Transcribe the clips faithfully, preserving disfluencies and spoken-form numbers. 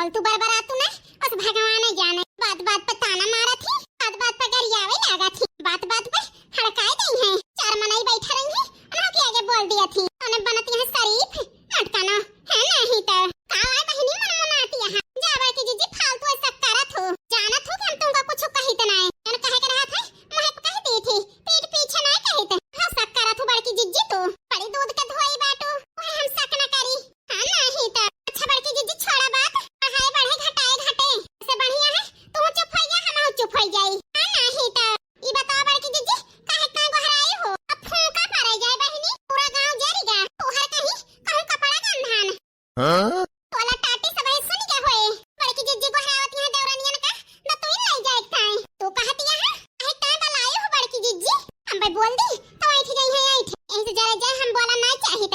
फालतू बरबरातू ना, बस भगवान जाने। बात बात पे ताना मारत ही, बात बात पे गरियावे लागत ही, बात बात पे हड़काए गई है। चार मनई बैठा रही है, उन्हों के आगे बोल दिया थी, उन्हें बनती है शरीफ, मटकाना है नहीं तो। का आए बहिनी मन मनाती है, जा बड़की जिज्जी फालतू ऐसा करत हो, जानत हो कि हम तुमका कुछ कहित नाय। जन कहे के रहत है, मुँह पे कह दी थी, पीठ पीछे नाय कहित। हाँ शक करत हो बड़की जिज्जी तू, बड़ी दूध के धोई बाटू, वही हम शक न करी। हाँ नहीं तो। अच्छा बड़की जिज्जी छोड़ा बात, बढ़ाए बढ़े घटाए घटे, ऐसे बढ़िया है तू चुप हो जा, हम चुप हो जाई। हाँ नहीं तो। ई बताओ बड़की जिज्जी, काहे इतना गोहराई हो? अब फूंका पड़े जाए बहिनी, पूरा गांव जरी गा, तोहर कहीं कहूँ कपड़ा गंधान। हाँ? तोला टाटी सब है सुन के होए। बड़की जिज्जी गोहरावत यहाँ देवरानियन का दतुइन लाई जाए ताई। तू कहत यहाँ, काहे ताई बलाई हो बड़की जिज्जी? हम भाई बोल दी, तो ऐठ गई है ऐठ। ऐसे जरा जाए हम बोला ना चाहित।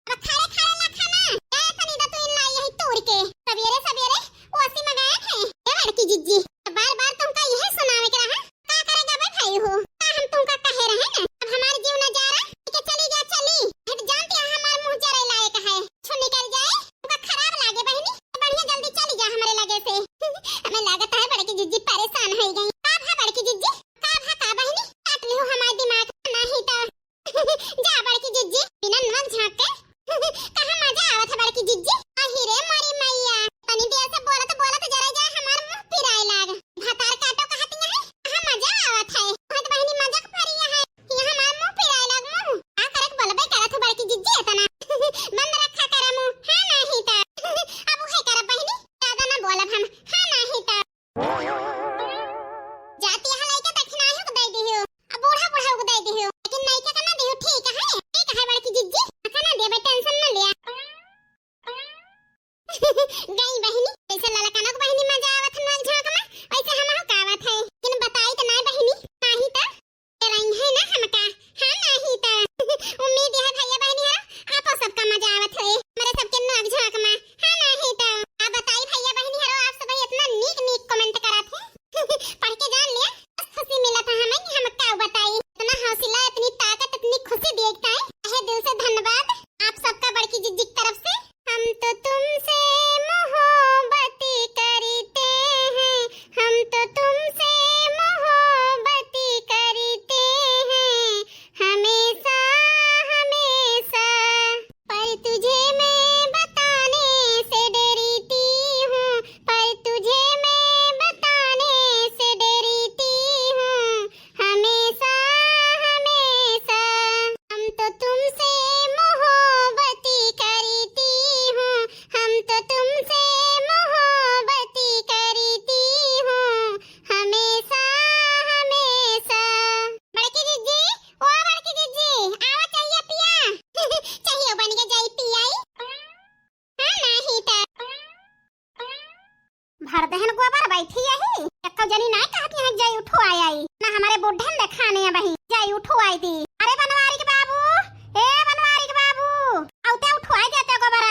अब खड़े खड़े ना खाना, ए तनी दतुइन लाई यही तोड़ के। सवेरे सवेरे ओसी मंगाए थे, ए बड़की जिज्जी। बार बार तुमका यह सुनावे के रहा, का करेगा बे भाई हो? का हम तुमका कहे रहे ना, अब हमार जीव न जा रहा, के चली जा चली। हट जानती है हमार मुँह जरे लायक है, छु निकल जाए, तुमका खराब लागे बहिनी, बढ़िया जल्दी चली जा हमरे लगे से। हमें लागत है बड़की जिज्जी परेशान हो गई। का भा बड़की जिज्जी, का भा का बहिनी, काट लिहो हमार दिमाग, नहीं तो। जा बड़की जिज्जी, बिना नल झांक के। कहाँ मजा आवत है बड़की जिज्जी? अही रे मोरी मैया, तनी देर से बोलत बोलत जरा जा हमार मुँह पिराए लाग। भतार काटो कहत यहाँ, कहाँ मजा आवत है? बहुत बहिनी मजाक परी है, ये हमार मुँह पिराए लाग मुँह। आ करे के बोलबे करत हो बड़की जिज्जी इतना। बंद रखा करे मुँह, हाँ नहीं तो। अब उहे करब बहिनी, ज्यादा ना बोलब हम, हाँ नहीं तो। जाती है लइका दक्षिणाही को दे दियो, अब बूढ़ा बूढ़ा को दे दियो, लेकिन लइका का ना दियो, ठीक है, ठीक है बड़की जिज्जी, का ना देबे, tension ना लिया। गई बहिनी, जैसे ललकनक बहिनी मजा आवत है नल झांक में, वैसे हमहू का आवत है, लेकिन बताई तो ना बहिनी, नहीं तो डराई है ना हमका, हाँ नहीं तो। उम्मीद है भैया बहिनी हरो, आपो सबका मजा आवत होए, हमरे सबके नल झांक में, हाँ नहीं तो। आप बताई भैया बहिनी हरो, आप सब इतना नीक नीक comment करत है, पढ़ के जान लिया, बस खुशी मिला था हमें कि हम का बताई, इतना हौसला, इतनी ताकत, इतनी खुशी देखता है, तहे दिल से धन्यवाद आप सबका बड़की जिज्जी की तरफ से। हम तो तुमसे मोहब्बत करते हैं, हम तो तुमसे मोहब्बत करते हैं, हमेशा, हमेशा। पर तुझे मैं बताने से डरती हूँ, पर तुझे मैं बताने से डरती हूँ, हमेशा, हमेशा। हम तो तुमसे मोहब्बत करती हूँ, हम तो तुमसे मोहब्बत करती हूँ, हमेशा, हमेशा। बड़की जिज्जी, ओ बड़की जिज्जी, आवा चाहिए पिया। चाहिए बन के जाई पियाई। हाँ, नहीं तो। भर दहन गोबर बैठी यही, एक्को जनी नाय कहत यहाँ जाई उठो आय आई, ना हमारे बुढ़न देखाने हैं बही, जाई उठो आय दी। अरे बनवारी के बाबू, ए बनवारी के बाबू, औते उठो आय देते गोबर।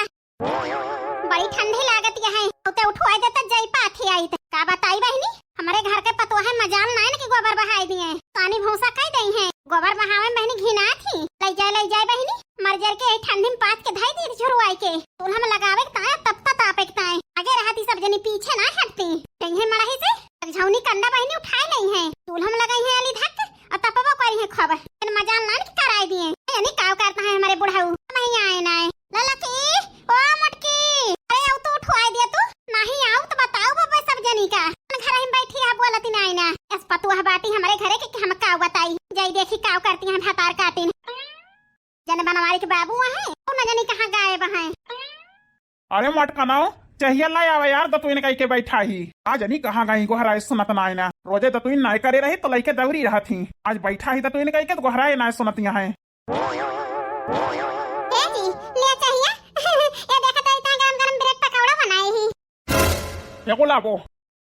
बड़ी ठंडी लागत यहाँ, औते उठो आय देते जाई पाथी आई ते। का बताई बहिनी, हमारे घर के पतोह है मजाल नाय न कि गोबर बहाई दिए, पानी भूसा कई दई है, गोबर बहावे में बहिनी घिना थी, ले जाए, ले जाए बहिनी, मर जर के यही ठंडी में पाथ के धई दी झुरवाई के। चूल्हा में लगावे के ताय, तपता तापे के ताय। आगे रहती सब जनी पीछे ना हटती। कहीं मड़ही से एक झौनी कंडा बहिनी उठाए नहीं है। चूल्हा में लगाई है अली धक और तपबो करी है खूब। इन मजाल नान की कराई दिए। यानी काव करता है हमारे बुढ़ऊ। नहीं आए ना आए। ललकी, ओ मोटकी, अरे अब तू उठवाई दे तू। नहीं आऊ तो बताऊ बब्बे सब जनी का। घर ही बैठी है बोलती नहीं ना। इस पतुआ बाटी हमारे घरे के कि हम काव बताई। जाई देखी काव करती हैं भतार काटिन। जन बनवारी के बाबू हैं, तू न जानी कहाँ गायब हैं। अरे मोटकनो, चहिया लाई आवे यार, दतुइन कई के बैठा ही। आ जनी कहाँ गई, गोहराई सुनत नाय ना। रोजे दतुइन नाय करे रही तो लइके दौरी रहत ही। आज बैठा ही दतुइन कई के तो गोहराई नाय सुनत यहाँ है। ए जी, ले चहिया। ये देखा तो इतना गरम गरम ब्रेड पकौड़ा बनाए ही। एगो लाबो,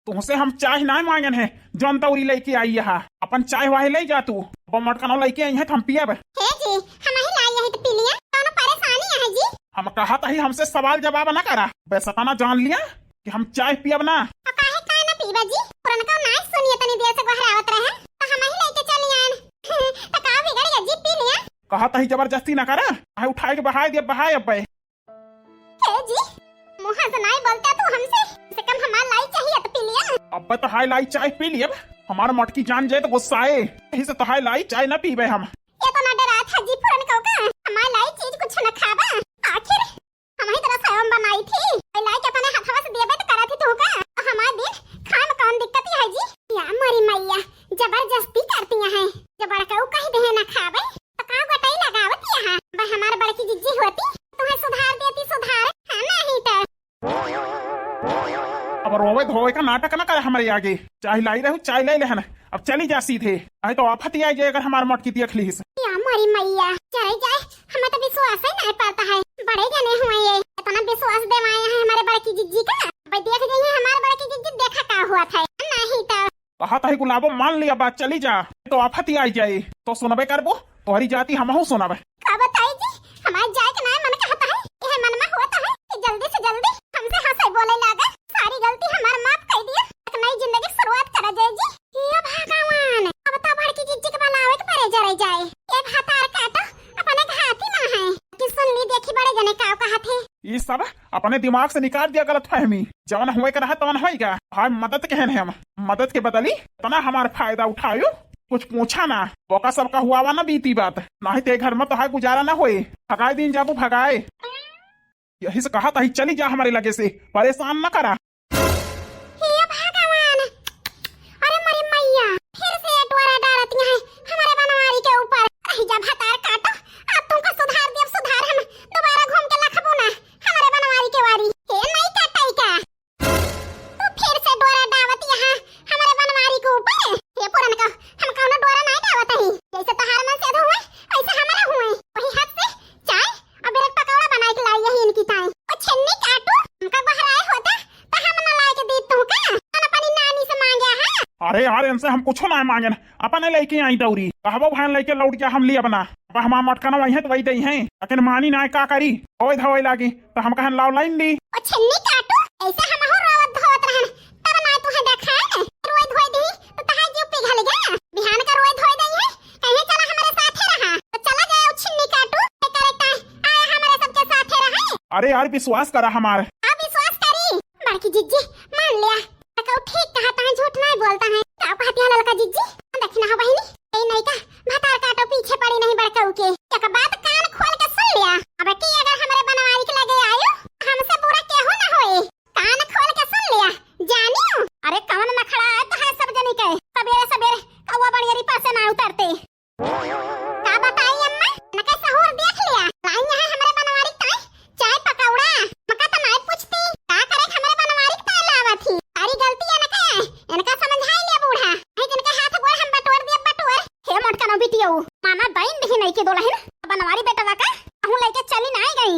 तुहसे हम चाय नाय मांगन है, जौन दौरी लइके आई यहाँ। अपन चाय वाहे ले जा तू, अब मोटकनो लइके आई है, हम पियब। हे जी, हम ही लाई यही तो पी लिया, कौनो परेशानी है जी? हम कहत ही हमसे सवाल जवाब ना करा, बस इतना जान लिया कि हम चाय पियब ना। और काहे काहे ना पीबा जी? पुरनका नाय सुनिए, तनी देर से गोहरावत रहे, तो हम ही लेके चली आन। तो का बिगड़ गया जी, पी लिया। कहत ही जबरदस्ती ना करा, आहे उठाए के बहाए दे, बहाए अब्बे। हे जी, मुँह से नाय बोलते तू, अब तो हाय लाई चाय पी लियब, हमार मोटकी जान जाए तो गुस्साए, यही से तो हाय लाई चाय ना पीबे हम। ये तो ना डरात है जी पुरनकऊ का, हमार लाई चीज कुछ ना खाबा। आखिर हमही तरह स्वयं बनाई थी, हाय लाई के अपने हथवा से देबे तो करत ही तू का, तो हमार दिन खाए में कौन दिक्कत है जी? या मोरी मैया, जबरदस्ती करती हैं, जब बड़कऊ कह दे ना खाबे, तो का गोटाई लगावत यहाँ? भाई हमार बड़की जिज्जी होती, तुम्हें सुधार देती सुधार, हाँ नहीं तो। अब रोवे धोवे का नाटक न करे हमरे आगे। चाय लाई रहू, चाय ले लेहन, अब चली जा सीधे, नहीं तो आफत ही आई जाए अगर हमार मोटकी देख लीस। या मोरी मैया, चले जाए, हमें तो विश्वास ही नहीं पड़ता है, बड़े जने हुए ये, इतना विश्वास देवाए हैं हमारे बड़की जिज्जी का, भाई देख जाइए हमारे बड़की जिज्जी, देखा का हुआ था, नहीं तो। कहा तही गुलाबो, मान लिया बात, चली जा, तो आफत ही आई जाए, तो सुनबे करबो, तोहरी जाति हमहू सुनब। का बताई जी, हमार जाए के नाय मन कहता है, यह मन में होता है कि जल्दी से जल्दी हमसे हंसे बोले लागे। सारी गलती हमार माफ कर दिया, एक नई जिंदगी की शुरुआत करा जाए जी। हे भगवान, अब तो बड़की जिज्जी के बुलावे के परे जरे जाए। ए भातार काटो, अपने घाती ना है कि सुन ली, देखी बड़े जने का कहा थे। ये सब अपने दिमाग से निकाल दिया गलतफहमी। जवन होए के रहा तवन होएगा। हाय मदद कहन है हम, मदद के बदली इतना हमार फायदा उठायो, कुछ पूछा ना। बोका सबका हुआ वा ना बीती बात, नाही ते घर में तो हाय गुजारा ना होए। भगाए दिन जाबू भगाए। यही से कहा था ही चली जा हमारे लगे से, परेशान ना करा। हे भगवान, अरे मरी मैया, फिर से ये डोरा डालत है हमारे बनवारी के ऊपर। रही जा भतार काटो, अब तुमको सुधार दियब सुधार हम, दोबारा घूम के लखबू ना हमारे बनवारी के वारी। हे नहीं काटाई का, तू फिर से डोरा डावत यहाँ हमारे बनवारी के ऊपर। हे पुरनका, हम कौनो डोरा नहीं डावत ही, जैसे तोहार मन से हुए ऐसे हमारा हुए। वही हाथ से चाय और ब्रेड पकौड़ा बनाए के लाई यही इनकी ताई। ओ छिन्नी काटू, हमका बहराए होता तो हम ना लाए के दी तू का, अपन अपनी नानी से मांगे है। अरे यार, इनसे हम कुछ ना मांगे, अपने लेके आई दौरी, कहबो भाई लेके लौट गया हम लिए अपना। अब हमार मटकना वही है तो वही दई है, लेकिन मानी ना का करी, धोए धोए लागी तो हम कहन लाओ लाइन ली। ओ छिन्नी काटू, ऐसे हम हो रोवत धोवत रहन, तब ना तुहे देखाए न, रोए धोए दी तो तहार जीव पिघल गया। बिहान का रोए धोए दई है, कहे चला हमारे साथे रहा, तो चला गया उ छिन्नी काटू, ये करेक्ट है, आया हमारे सबके साथे रहे। अरे यार विश्वास करा हमार। अब विश्वास करी, बड़की जिज्जी मान लिया, तो कहू ठीक कहा, तहां झूठ नहीं बोलता है। का कहती है ललका जिज्जी? देखी ना हो बहिनी, ए नैका भतार काटो पीछे पड़ी नहीं बड़कऊ के। एक बात कान खोल के सुन लिया, अब की अगर हमरे बनवारी के लगे आयो, हमसे बुरा केहू ना होए। कान खोल के सुन लिया, जानियो। अरे कवन नखड़ा है तो है सब जनी के, सबेरे सबेरे कौवा बड़ियरी पर से ना उतरते। का बताई अम्मा, इनका सहूर देख लिया, लाई यहाँ हमरे बनवारी ताई चाय पकौड़ा, मका तो नहीं पूछती, का करे हमरे बनवारी ताई लावत ही। सारी गलती इनका है, इनका समझाई लिया बूढ़ा, नहीं जिनके हाथ गोड़ हम बटोर दिया बटोर। हे मोटकनो बिटियो, मामा बहन भी नहीं के दोलहिन, बनवारी बेटवा का कहूँ लेके चली नहीं गई।